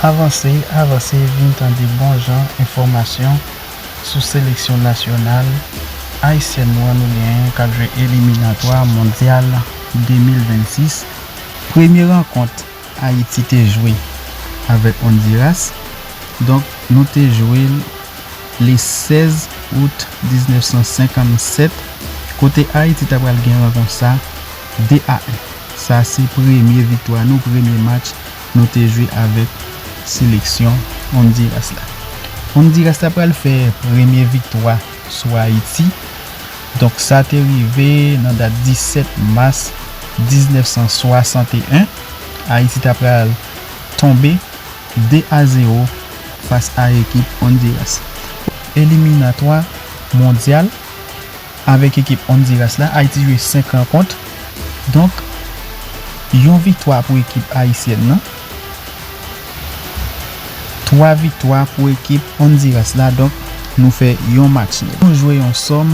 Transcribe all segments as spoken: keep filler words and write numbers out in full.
Avanse, avanse, vin tande bon jan enfòmasyon sou seleksyon nasyonal ayisyèn nou an nou genyen k ap jwe eliminatwa mondyal de mil vennsis. Premye rankont Ayiti te jwe avèk Ondiras. Donk, nou te jwe l le sèz out diznèf san senkannsèt, kote Ayiti ta pral gen rankont sa de a en. Sa se premye viktwa nou, premye match nou te jwe avèk seleksyon Ondiras la. Ondiras la pral fè premye viktwa sou Ayiti. Donk, sa te rive nan dat disèt mas diznèf san swasanteyen. Ayiti ta pral tonbe de a zewo fas a ekip Ondiras. Eliminatwa mondyal avèk ekip Ondiras la, Ayiti jwe senk rankont. Donk, yon viktwa pou ekip ayisyèn nan, twa viktwa pou ekip Ondiras la. Donk, nou fè yon match nil. Nou jwe yon sòm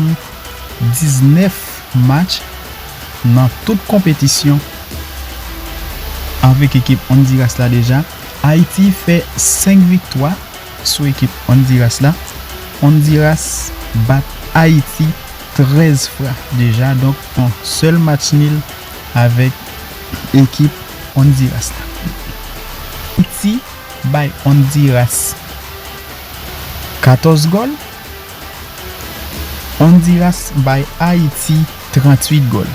diznèf match nan tout konpetisyon avèk ekip Ondiras la deja. Ayiti fè senk viktwa sou ekip Ondiras la. Ondiras bat Ayiti trèz fwa deja, donk yon sèl match nil avèk ekip Ondiras la. Ayiti bay Ondiras katòz gòl. Ondiras bay Ayiti tranntuit gòl.